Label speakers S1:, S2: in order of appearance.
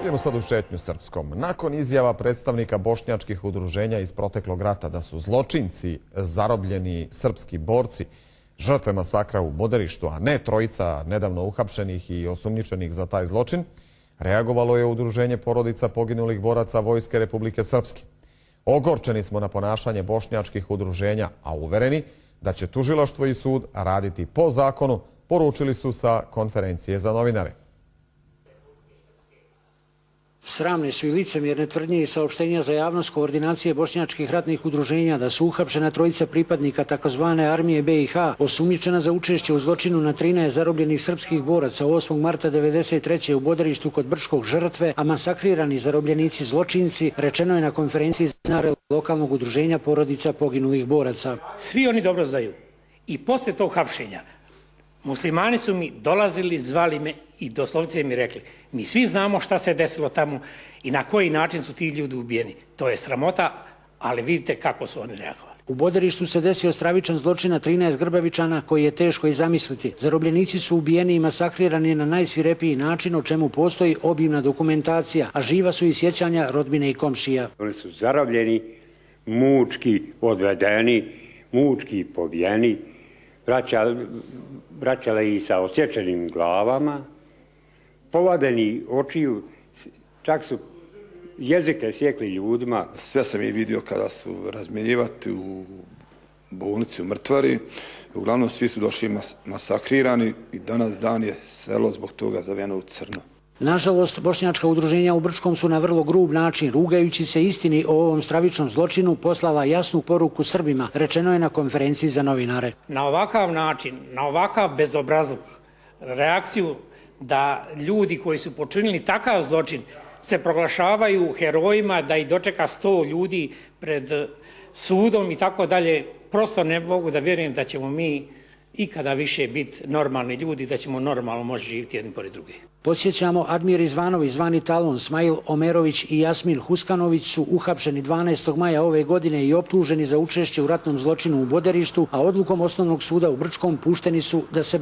S1: Idemo sad u šetnju srpskom. Nakon izjava predstavnika bošnjačkih udruženja iz proteklog rata da su zločinci zarobljeni srpski borci, žrtve masakra u Boderištu, a ne trojica nedavno uhapšenih i osumnjičenih za taj zločin, reagovalo je udruženje porodica poginulih boraca Vojske Republike Srpske. Ogorčeni smo na ponašanje bošnjačkih udruženja, a uvereni da će tužilaštvo i sud raditi po zakonu, poručili su sa konferencije za novinare.
S2: Sramne su i licemjerne tvrdnje i saopštenja za javnost koordinacije bošnjačkih ratnih udruženja da su uhapšena trojica pripadnika takozvane armije BiH osumnjičena za učešće u zločinu na 13 zarobljenih srpskih boraca 8. marta 1993. u Boderištu kod Brčkog žrtve, a masakrirani zarobljenici zločinci, rečeno je na konferenciji za novinare lokalnog udruženja porodica poginulih boraca.
S3: Svi oni dobro znaju. I posle tog hapšenja muslimani su mi dolazili, zvali me i doslovce mi rekli: mi svi znamo šta se desilo tamo i na koji način su ti ljudi ubijeni. To je sramota, ali vidite kako su oni reagovali.
S2: U Boderištu se desio stravičan zločin na 13 Grbavičana koji je teško i zamisliti. Zarobljenici su ubijeni i masakrirani na najsvirepiji način, o čemu postoji obimna dokumentacija, a živa su i sjećanja rodbine i komšija.
S4: Oni su zarobljeni, mučki odvedeni, mučki pobijeni, vraćali ih sa osječenim glavama, povadeni očiju, čak su jezike sjekli ljudima.
S5: Sve sam i vidio kada su razmjenjivati u bolnici u Mrtvari. Uglavnom svi su došli masakrirani i danas dan je selo zbog toga zavijeno u crno.
S2: Nažalost, bošnjačka udruženja u Brčkom su na vrlo grub način, rugajući se istini o ovom stravičnom zločinu, poslala jasnu poruku Srbima, rečeno je na konferenciji za novinare.
S3: Na ovakav način, na ovakav bezobrazluk, reakciju da ljudi koji su počinili takav zločin se proglašavaju herojima, da ih dočeka 100 ljudi pred sudom i tako dalje, prosto ne mogu da vjerujem da ćemo mi ikada više biti normalni ljudi, da ćemo normalno moći živjeti jedni pored drugih.
S2: Podsjećamo, Admir Izvanović, zvani Talon, Smail Omerović i Jasmin Huskanović su uhapšeni 12. maja ove godine i optuženi za učešće u ratnom zločinu u Boderištu, a odlukom Osnovnog suda u Brčkom pušteni su da se